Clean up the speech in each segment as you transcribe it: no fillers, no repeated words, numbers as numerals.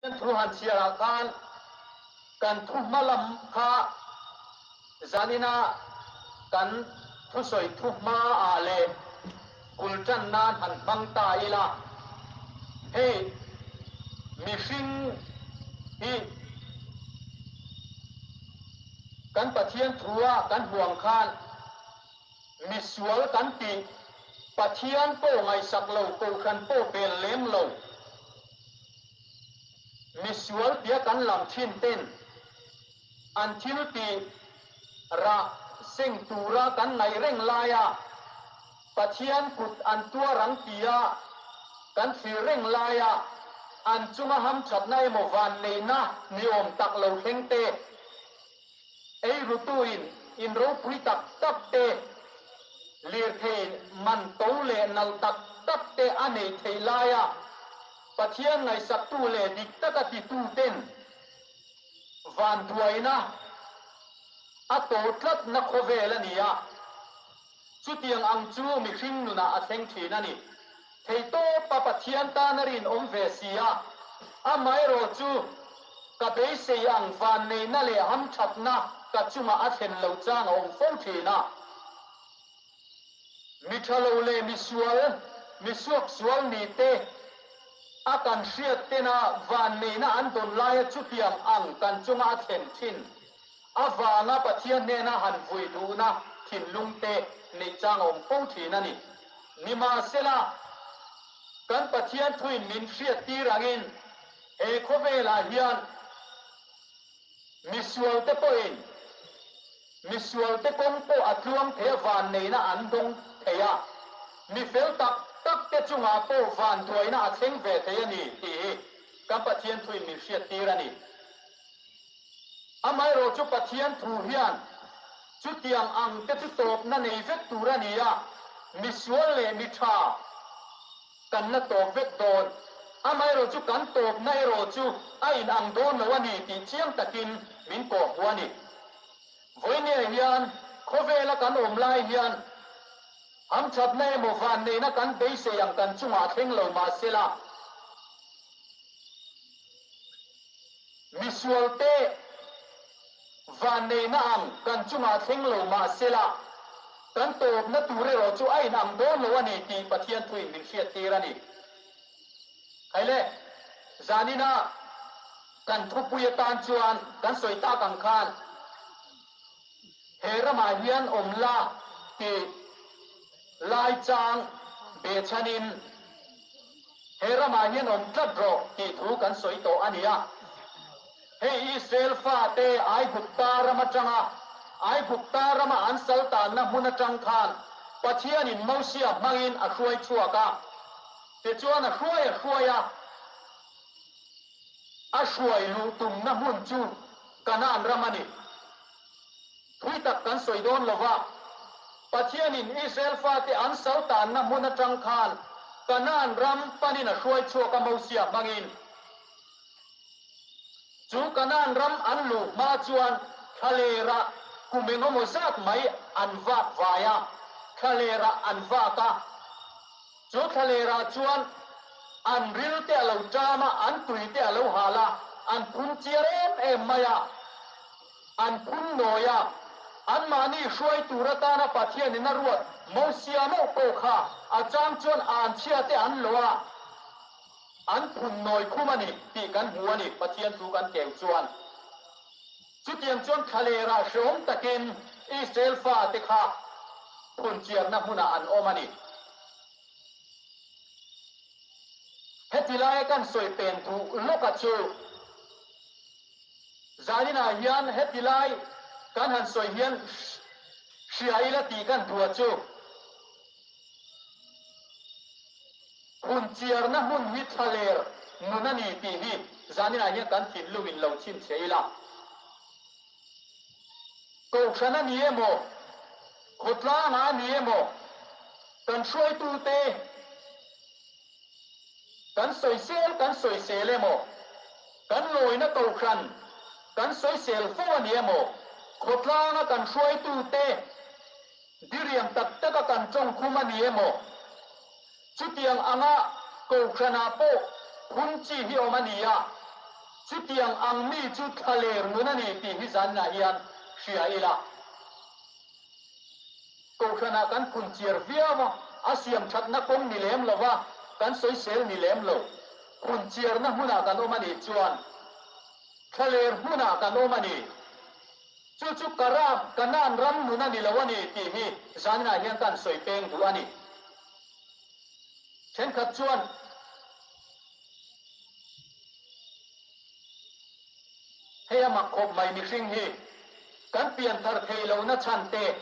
Thu han chhiarah khan kan thu hma lam kha zanina kan thusawi thu hmaah leh bul tan nan han hmang ta ila, hei mihring hi kan Pathian thua kan huang khan misual kan tih Pathian pawh ngaihsak lo, kohhran pawh bel lem lo. Misual tia kan lam thin ten an thil tih rah seng tura kan ngaih reng laia Pathian kut an tuar ang tia kan thlir reng laia an chunga hamthatna emaw vanneihna ni awm tak lo thleng te, ei rutuin in ropui tak tak te, lirthei man to leh nalh tak tak te a neih theih laia Pathian ngaihsaktu leh dik taka tituten vanduaina a tawh tlatna khawvel a ni a, chutiang ang chu mihring nunah a thleng thin a ni. Theihtawpa Pathian tan a rinawm ve si a, amaherawh chu ka beisei ang vanneihna leh hamthatna ka chungah a thlen lo chang a awm fo thin a. Mi tha lo leh mi sual, mi suaksual ni te a kan hriat tena vanneihna an dawn laia chutiang ang kan chunga a thlen thin avanga Pathian hnena han vui duhna thinlung te neih chang a awm fo thin a ni. Nimahsela, kan Pathian thuin min hriattir angin he khawvelah hian misualte pawhin misualte kawng pawh a tluang thei a, vanneihna an dawng thei a, mi fel tak takte chungah pawh vanduaina a thleng ve thei a ni tih hi kan Pathian thuin min hriattir a ni. Amaherawh chu Pathian thu hian chutiang ang te chu tawpna nei vek tur a ni a, misual leh mi tha kan la tawp vek dawn. Amaherawh chu kan tawpna erawh chu a in ang dawn lo a ni tih chiang takin min kawhhmuh a ni. Vawinia hian khawvela kan awm lai hian hamthatna emaw vanneihna kan beisei ang kan chungah thleng lo mahsela, Misualte vanneihna ang kan chungah thleng lo mahsela, kan tawpna tur erawh chu a inang dawn lo a ni tih Pathian thuin min hriattir a ni. Haile, zanina kan thupui atan chuan kan sawi tak ang khan he ramah hian awm la tih Lai chang behchhanin he ramah hian awm tlat rawh tih thu kan sawi tawh a ni a. Hei Israel fate Aigupta ram atanga Aigupta rama an sal tanna hmun atang khan Pathianin Mosia hmangin a hruai chhuak a. Tichuan a hruai a hruai a, a hruai luh tumna hmun chu Kanaan ram a ni. Thui tak kan sawi dawn lo va, Pathianin Israel fate an sal tanna hmun atang khan Kanaan ram panin a hruai chhuak a Mosia hmangin. Chu Kanaan ram an luh hma chuan thlalerah kum engemaw zat mai an vak vai a, thlalerah an vak a. Chu thlalerah chuan an ril te a lo ṭam a, an tui te a lo hal a, an phun chiar em em mai a. An phun nawi a, anmahni hruai tur atana Pathianin a ruat Mosia meuh pawh kha a chang chuan anchhia te an lo a, an phun nawi khum a ni tih kan hmu a ni, Pathian thu kan keu chuan. Chutiang chuan thlalerah hreawm takin Israel fate kha phunchiarna hmunah an awm a ni. Heti laia kan sawi pen duh lawka chu Zaninah hian heti lai kan han sawi hian hria ila tih kan duh chu hun chiarna hmun hi thlaler nun a ni tih hi zaninah hian kan thinlung in lo chhinchhiah ila. Kohhran a ni emaw, khawtlangah a ni emaw, kan hruaitute kan sawisel kan sawisel emaw, kan lawina kohhran kan sawisel fo a ni emaw, khawtlanga kan hruaitute diriam tak taka kan tawngkhum a ni emaw, chutiang anga kohhranah pawh phun chi hi awm a ni a. Chutiang ang mi chu thlaler nun a ni tih hi zaninah hian hria ila. Kohhranah kan phun chiar viau a, a siam thatna kawng ni lem lo va, kan sawisel ni lem lo. Phun chiarna hmunah kan awm a nih chuan thlaler hmunah kan awm a ni. Chu chu Karam, Kanaan ram nun a ni lo a ni tih hi zaninah hian kan sawi peng duh a ni. Thenkhat chuan. Hei a mak khawp mai mihring hi kan pian thar theih lohna chhan te,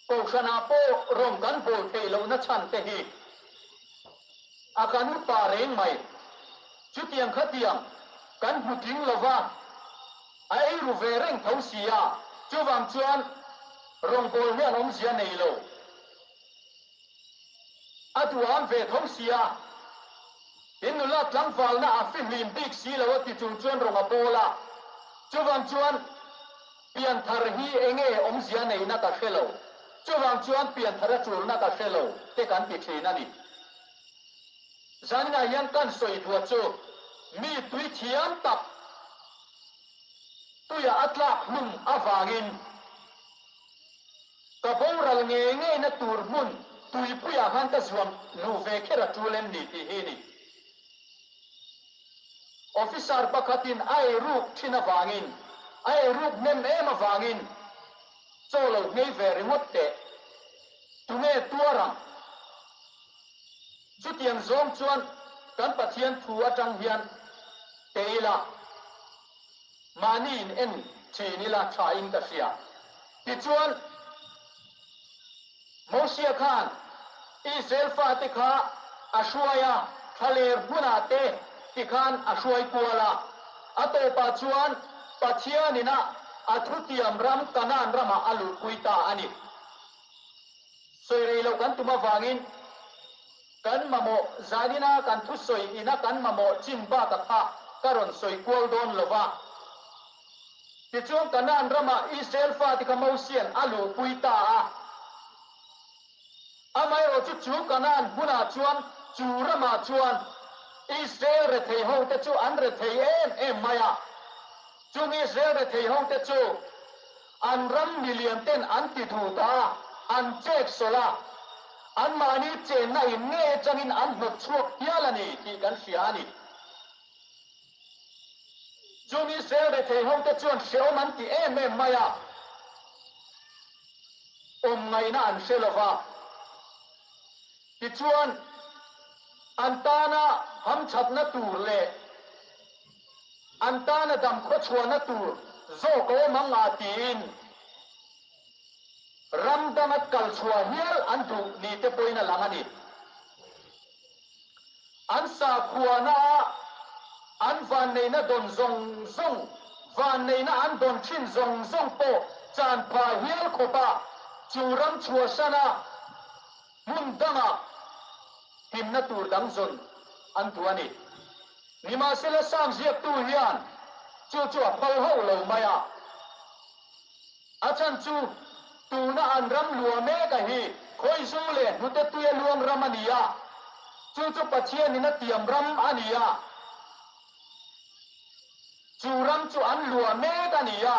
Kohhranah pawh rawng kan bawl theih lohna chhan te hi a kan upa reng mai. Chutiang khatiang kan hmu tling lova a ei ru ve reng tho si a, chuvang chuan rawngbâwl hian awmzia nei lo. A duham ve tho sia, in nula tlangvalna a fihlim bik si lo a ti chung chuan rawng a bawl a. Chuvang chuan pianthar hi enge awmzia neihna ka hre lo, chuvang chuan pianthar a tulna ka hre lo te kan ti thin a ni. Zaninah hian kan sawi duah chu mi tui thiam tak tuia a tlak hlum avangin, Ka boral ngei ngeina tur hmun tuipuiah khan ka zuam luh ve kher a tul em ni tih hi ni. Officer pakhatin a eiruk thin avangin, a eiruk hnem em avangin chaw lo nghei ve ringawt teh. Tunge tuar ang? Chutiang zawng chuan kan Pathian thu atang hian pe ila. Mahni in en thin ila tha in ka hria. Tichuan, Mosia khan Israel fate kha a hruai a, thlaler hmunah te tikhan a hruai kual a. A tawpah chuan Pathianin a a thutiam ram Kanaan ramah a luhpui ta a ni. Sawi rei loh kan tum avangin kan mamawh zanina kan thusawi ina kan mamawh chin baka kha ka rawn sawi kual dawn lo va. Tichuan Kanaan ramah Israel fate kha Mosian a luhpui ta a. Amaherawhchu chu Kanaan hmunah chuan chu ramah chuan Israel rethei hote chu an rethei em em mai a. Chung Israel rethei hote chu An ram milian ten an ti duh ta a, an chek sawlh a, anmahni chenna in ngei atangin an hnawt chhuak hial a ni tih kan hria a ni. Chung Israel rethei hote chuan hrehawm an ti em em mai a, awm ngaihna an hre lo va. Tichuan, an tana hamthatna tur leh An tana dam khawchhuahna tur zawk a awm ang a tiin ram danga kal chhuah hial an duh ni te pawhin a lang a ni. An sakhuana a an vanneihna dawn zawng zawng, vanneihna an dawn thin zawng zawng pawh chan pha hial khawpa chu ram chhuahsana hmun danga himna tur dang zawn an duh a ni. Nimahsela Sam ziaktu hian chu chu a phal hauh lo mai a. A chhan chu tuna an ram luah mek a hi Khawizu leh hnute tuia luang ram a ni a, chu chu Pathianin a tiam ram a ni a. Chu ram chu an luah mek a ni a.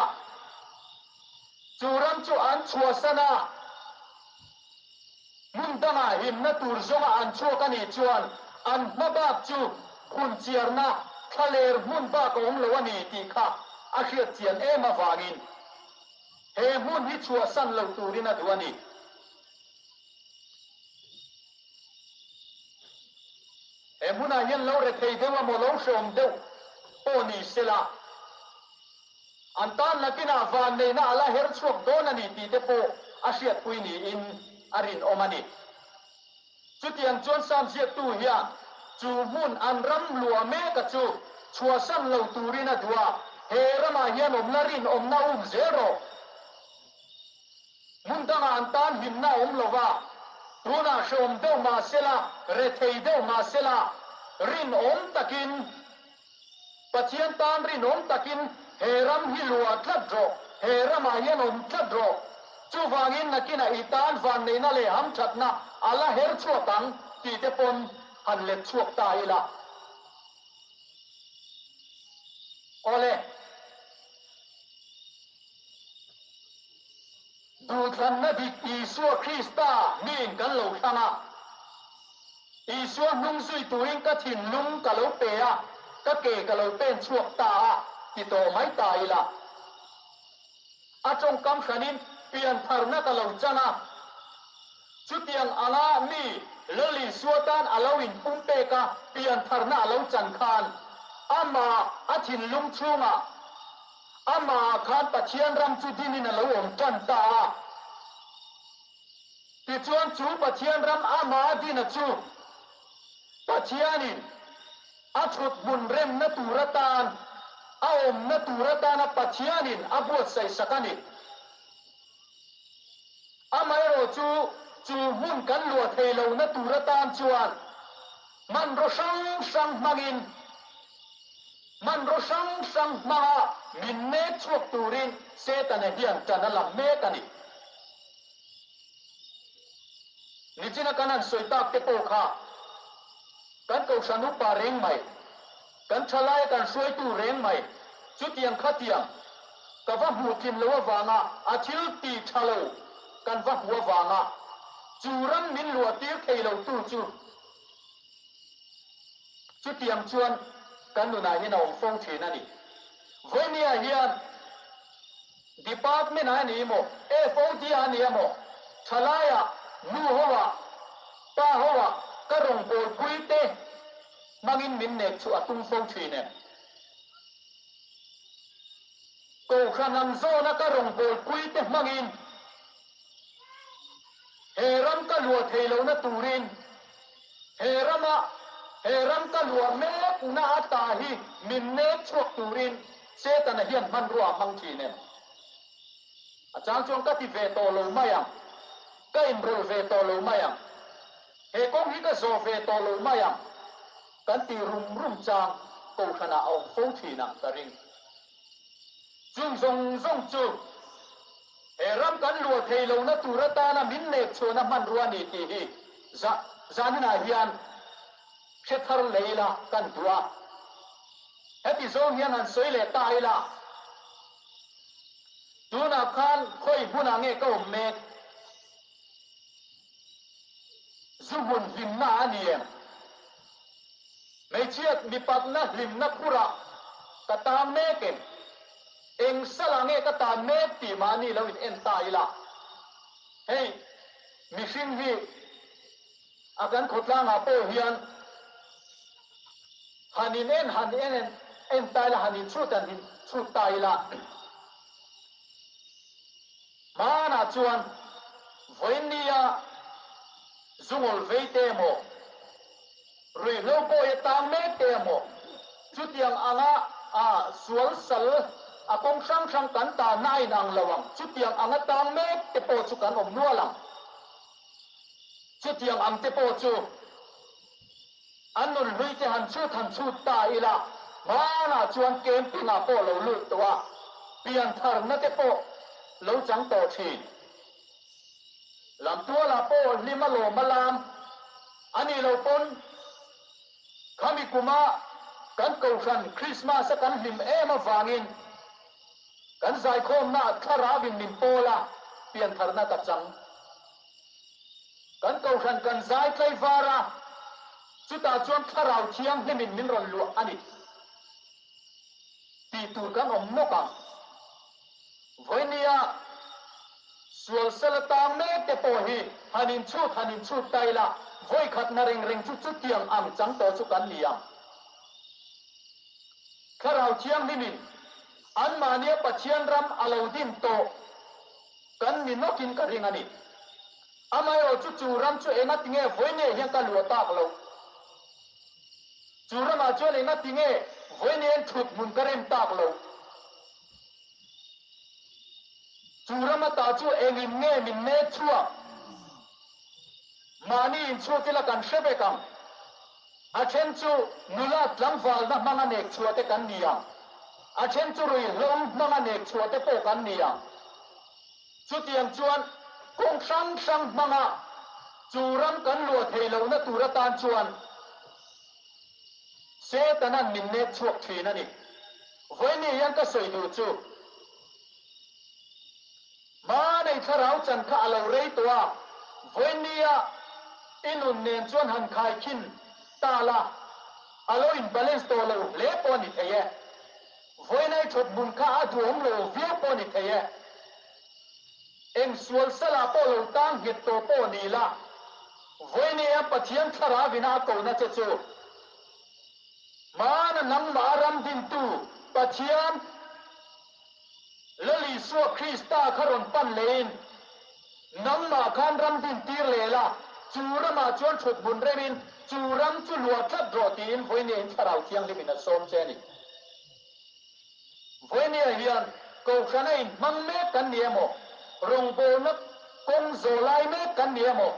Chu ram chu an chhuahsan a. Hmun dangah himna tur zawnga an chhuak a nih chuan an hma bak chu phunchiarna thlaler hmun bak a awm lo a ni tih kha a hriat chian em avangin he hmun hi chhuahsan lo turin a duh a ni. He hmunah hian lo rethei deuh emaw lo hreawm deuh pawh ni sela, An tan lakinah vanneihna a la her chhuak dawn a ni tih te pawh a hriatpui niin a rinawm a ni. Chutiang chuan Sam ziaktu hian chu hmun an ram luah meka chu chhuahsan lo turin a duh a, he ramah hian awmna rinawmna um zel rawh. Hmun dangah an tan hlimna a awm lo va, tunah hreawm deuh mah sela, rethei deuh mah sela, rinawm takin, Pathian tan rinawm takin he ram hi luah tlat rawh, he ramah hian awm tlat rawh. Chuvangin nakinah i tan vanneihna leh hamthatna a la her chhuak ang tih te pawn han let chhuak ta ila. Awle. Duhthlanna dik Isua Krista miin kan lo thlang a. Isua hnung zui turin ka thinlung ka lo pe a, ka ke ka lo pen chhuak ta a, ti tawh mai ta ila. A tawngkam hranin piantharna ka lo chan a. Chutiang anga mi Lal Isua tan a lo inpumpek a, piantharna a lo chan khan amah a thinlung chhungah amahah khan Pathian ram chu dinin a lo awm tan ta a. Tichuan chu Pathian ram amah a dina chu Pathianin A thut hmun remna tur atan, a awmna tur atana Pathianin a buatsaih sak a ni. Amaherawh chu, chu hmun kan luah thei lohna tur atan chuan hmanraw hrang hrang hmangin, hmanraw hrang hrang hmanga min nek chhuak turin Setana hian ṭan a lam mek a ni. Nichina kan han sawi tak te pawh kha kan kohhran upa reng mai, kan thalaia kan hruaitu reng mai, chutiang khatiang ka va hmuh thin lo avanga a thil ti tha lo kan va hmuh avanga chu ram min luah tir thei lo tu chu chutiang chuan kan nunah hian a awm fo thin a ni. Vawinia hian. Department ah a ni emaw, FOD ah a ni emaw, thalai ah, nu ho ah, pa ho ah ka rawngbawlpui te hmangin min nek chu a tum fo thin em? Kohhran ang zawna ka rawngbawlpui te hmangin he ram ka luah thei lohna turin he rama he ram ka luah mekna ata hi min nek chhuak turin Setana hian hmanrua a hmang thin em? A chang chuan ka ti ve tawh lo mai ang, ka inrawlh ve tawh lo mai ang, he kawng hi ka zawh ve tawh lo mai ang kan ti rum rum chang Kohhranah a awm fo thin ang ka ring. Chung zawng zawng chu he ram kan luah thei lohna tur atana min nek chhuahna hmanrua a ni tih hi zaninah hian hre thar lei la kan duh a. Heti zawng hian han sawi leh ta ila, tunah khan khawi hmunah nge ka awm mek? Zu hmun hlimna a ni em? Hmeichhiat mipatna hlimna khurah ka tan mek em? Eng salah nge ka tan mek tih mahni lo in en ta ila, hei mihring hi A kan khawtlangah pawh hian han in en han en en ta ila, han in chhut han in chhut ta ila, hmanah chuan vawiinnia zungawl vei te emaw, ruihhlo bawi a tang mek te emaw, chutiang anga a sual sal a kawng hrang hrang kan tanna a inang lo ang, chutiang anga tang mek te pawh chu kan awm nual ang. Chutiang ang te pawh chu an nun hlui te han chhut han chhut ta ila, hmanah chuan camping ah pawh lo lut tawh a, piantharna te pawh lo chang tawh thin. Lamtualah pawh hlim a lawm a lam a nih loh pawn khami kuma kan kohhran Christmas a kan hlim em avangin Kan zaikhawmnaah thlarauin min pawl a, piantharna ka chang. Kan kohhran kan zai tlaivar a, chutah chuan thlarau thianghlimin min rawn luah a ni tih tur kan awm nawk ang. Vawinia sual sal atang mek te pawh hi han inchhut han inchhut ta ila, vawikhatna reng reng chu chutiang ang chang tawh chu kan ni ang. Thlarau Thianghlimin anmahnia Pathian ram a lo din tawh kan ni nawkin ka ring a ni. Amaherawh chu chu ram chu engatinge vawinia hian ka luah tak loh? Chu ramah chuan engatinge vawinia thut hmun ka rem tak loh? Chu ram ata chu engin nge min nek chhuak? Mahni inchhut ila kan hre vek ang. A then chu nula tlangvalna hmanga nek chhuah te kan ni ang. A then chu ruihhlo hmanga nek chhuah te pawh kan ni ang. Chutiang chuan kawng hrang hrang hmanga chu ram kan luah thei lohna tur atan chuan Setana'n min nek chhuak thin a ni. Vawiin hian ka sawi duh chu, Hmanei thlarau chan kha a lo rei tawh a, vawinia i nun nen chuan han khaikhin ta la, a lo in balance tawh lo hle pawh a ni thei e. Vawiinai thawt hmun kha a duhawm lo viau pawh a ni thei e. Eng sual salah pawh lo tang nghet tawh pawh ni la, vawinia Pathian thlarau ina a kohna che chu, Hmana nangmah ram dintu Pathian Lal Isua Krista kha rawn pan lehin, nangmah khan ram dintir leh la, chu ramah chuan thut hmun remin chu ram chu luah tlat rawh tiin Vawinia-in Thlarau Thianghlimin a sawm che a ni. Vawinia hian Kohhrana inhmang mek kan ni emaw, rawngbawlna kawng zawh lai mek kan ni emaw,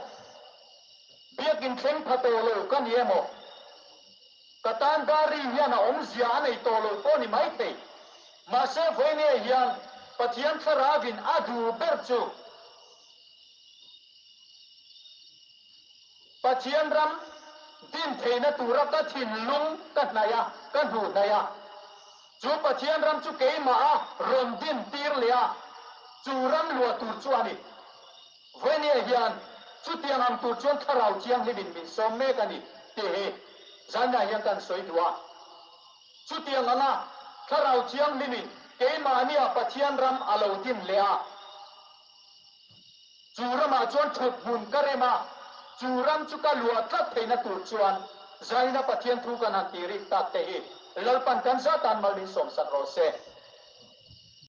Biakin thleng pha tawh lo ka ni emaw? Ka tan Gary hian a awmzia a nei tawh lo pawh ni maithei. Mahse vawinia hian Pathian Thlarauin a duh ber chu Pathian ram din theihna tura ka thinlung ka hnaih a, ka hnuh hnaih a. Chu Pathian ram chu keimah a rawn din tir leh a, chu ram luah tur chu a ni. Vawinia hian chutiang ang tur chuan Thlarau Thianghlimin min sawm mek a ni tih hi zanah hian kan sawi duh a. Chutiang anga Thlarau Thianghlimin keimahnia Pathian ram a lo din leh a, chu ramah chuan thut hmun ka rem a, chu ram chu ka luah tlat theihna tur chuan zaina Pathian thu kan han tih rik tak te hi Lalpan kan zatan mal min sawmsak rawh se.